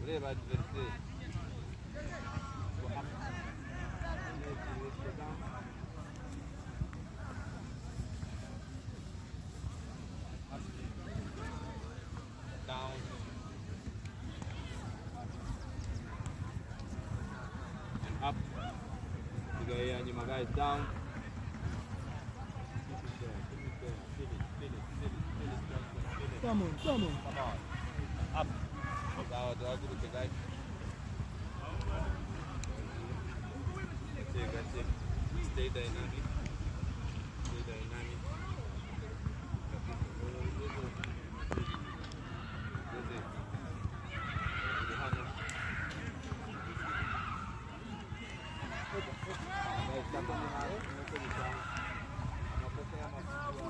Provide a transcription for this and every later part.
Ureba adversaire. Go up. Let's go down. Up. Down. And up. Isigaye ya nyuma guys, down. Keep it there, keep it there, feel it, feel it, feel it, feel it, feel it. Come on, come on. Come on. Up. Sawa, duhaguruke guys. Gake gake. Stay dynamic. Stay dynamic. Ugeze. Uri hano. Guys, tako ni hayo, nuko bisanzwe. Amakosa y'amakipe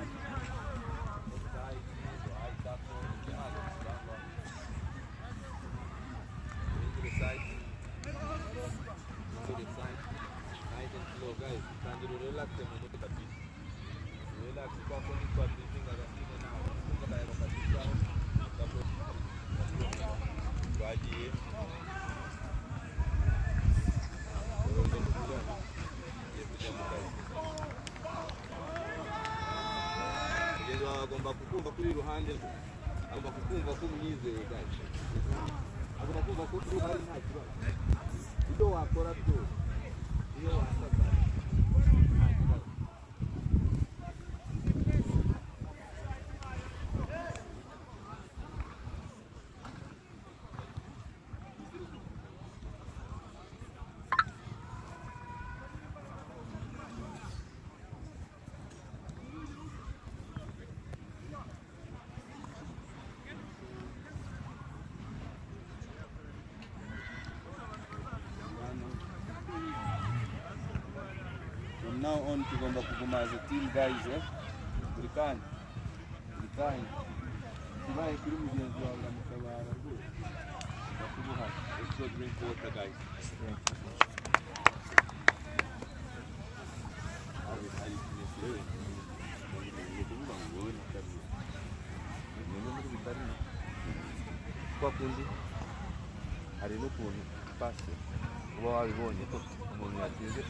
offside, ahitako, ibyo ntabwo bisangwa. Into the side. Into the side. Nice and slow guys. Tangira relax mu mutwe kabisa. Relax kwa ko ni kwa breathing agasine nawe. Kumva akayaga kabisa. Twagiye. Tugiye kujya mu kazi. Mugenzi wawe agomba kukumva kuri iruhande rwe. Agomba kukumva ko umwizeye guys. Agomba kumva ko uhari nta kibazo. Ibyo wakora byose. Iyo wasabwa nta kibazo. From now on tugomba kuguma as a team guys, eh? Buri kanya. Buri kanya. Kibaye kuri mugenzi wawe uramutabara rwose. Ndakubuha. Let's go drink water guys. Hari ikintu ni ukuvuga ngo wowe na kabiri. Mwembe muri bitarimo. Kwa kundi hari n'ukuntu pase uba wabibonye ko umuntu yateze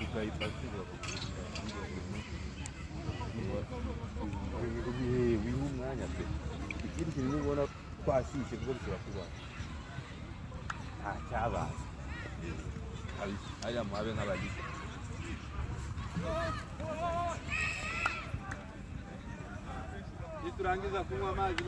ukayipasira wiha umwanya pe. Ikindi kintu nubona twashyushye kuko bishobora kuba nta cyabaye hariya muhabe nk'abagize. Niturangiza kunywa amazi.